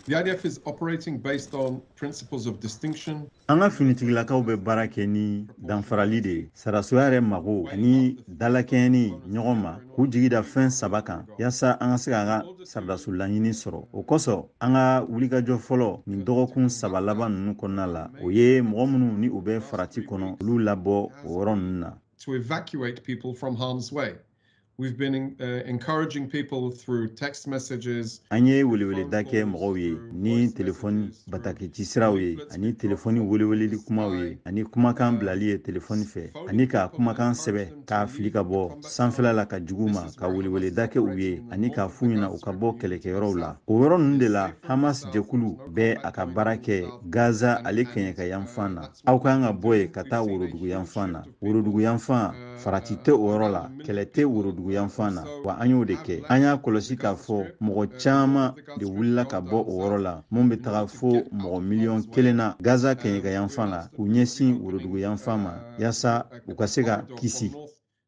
The IDF is operating based on principles of distinction. An ka finitigilakaw bɛ baara kɛ ni danfarali de ye, sɔrɔdasiya yɛrɛ mago ani dalakɛɲɛni ɲɔgɔn ma, k'u jigi da fɛn saba kan yaasa an ka se k'an ka sɔrɔdasi laɲini sɔrɔ. O kosɔn, an ka wulikajɔ fɔlɔ nin dɔgɔkun 3 laban ninnu kɔnɔna la, o ye mɔgɔ minnu ni u bɛ farati kɔnɔ, olu labɔ o yɔrɔ ninnu na. To evacuate people from harm's way. We've been encouraging people through text messages. An ye weleweleda kɛ mɔgɔw ye ni telefɔni bataki cisiraw ye, ani telefɔni weleweleli kumaw ye, ani kumakan bilali ye telefɔni fɛ, ani ka kumakan sɛbɛ k'a fili ka bɔ sanfɛla la ka jugu ma, ka weleweleda kɛ u ye ani k'a f'u ɲɛna u ka bɔ kɛlɛkɛyɔrɔw la. O yɔrɔ ninnu de la, Hamas jɛkulu bɛ a ka baara kɛ Gaza ale kɛɲɛka yanfan na. Aw ka kan ka bɔ yen ka taa worodugu yanfan na. Worodugu yanfan, farati tɛ o yɔrɔ la, kɛlɛ tɛ worodugu yanfan na, wa an y'o de kɛ. An y'a kɔlɔsi k'a fɔ mɔgɔ caman de wulila ka bɔ o yɔrɔ la, mun bɛ taga fo mɔgɔ 1 miliyɔn na Gaza kɛɲɛka yanfan la, k'u ɲɛsin worodugu yanfan ma yaasa u ka se ka kisi.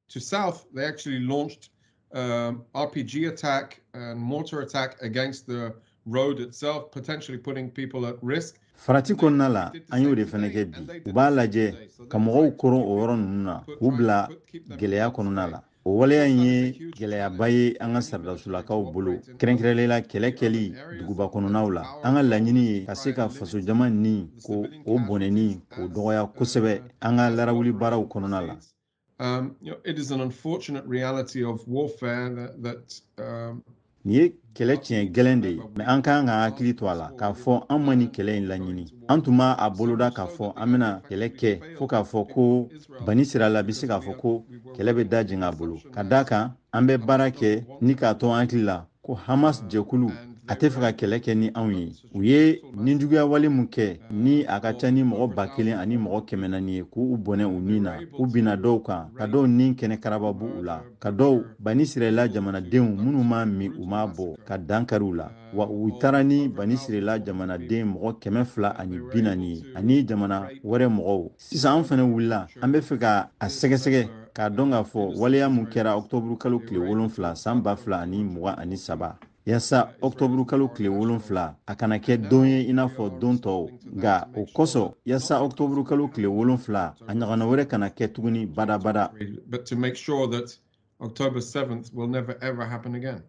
To south, they actually launched RPG attack and mortar attack against the road itself, potentially putting people at risk. Farati kɔnɔna la, an y'o de fɛnɛ kɛ bi. U b'a lajɛ ka mɔgɔw koron o yɔrɔ ninnu na, k'u bila gɛlɛya kɔnɔna la. O waleya in ye gɛlɛyaba ye an ka sɔrɔdasolakaw bolo, kɛrɛnkɛrɛnlen la kɛlɛ kɛli duguba kɔnɔnaw la. An ka laɲini ye ka se ka fasojama ni ko o bɔnɛni k'o dɔgɔya kosɛbɛ an ka larawuli baaraw kɔnɔna la. It is an unfortunate reality of warfare that Nin ye kɛlɛ tiɲɛ gɛlɛn de ye, mɛ an kan ka hakili to a la k'a fɔ an ma nin kɛlɛ in laɲini. An tun b'a a boloda k'a fɔ an bɛna kɛlɛ kɛ fɔɔ k'a fɔ ko Bani Sirala bɛ se k'a fɔ ko kɛlɛ bɛ da jɛngɛ a bolo, ka da kan an bɛ baara kɛ ni k'a to an hakili la ko Hamas jɛkulu a tɛ fɛ ka kɛlɛ kɛ ni anw ye. U ye ninjuguya wale mun kɛ ni a ka ca ni mɔgɔ 1400 ye, k'u bɔnɛ u ni na, u binna dɔw kan, ka dɔw ni kɛnɛ karababu u la, ka dɔw Bani Sirala jamanadenw minnu m'a min, u m'a bɔ, ka dan kari u la, wa u taara ni Bani Sirala jamanaden mɔgɔ 240 ye ani jamana wɛrɛ mɔgɔw. Sisan an fɛnɛ wulila, an bɛ fɛ ka a sɛgɛsɛgɛ k'a dɔn k'a fɔ waleya mun kɛra ɔktɔburu kalo tile 7 san 2023, yaasa ɔktɔburu kalo tile 7 a kana kɛ don ye i n'a fɔ don tɔw. Nka o kosɔn, yaasa ɔktɔburu kalo tile 7 a ɲɔgɔnna wɛrɛ kana kɛ tuguni badabada. But to make sure that October 7th will never ever happen again.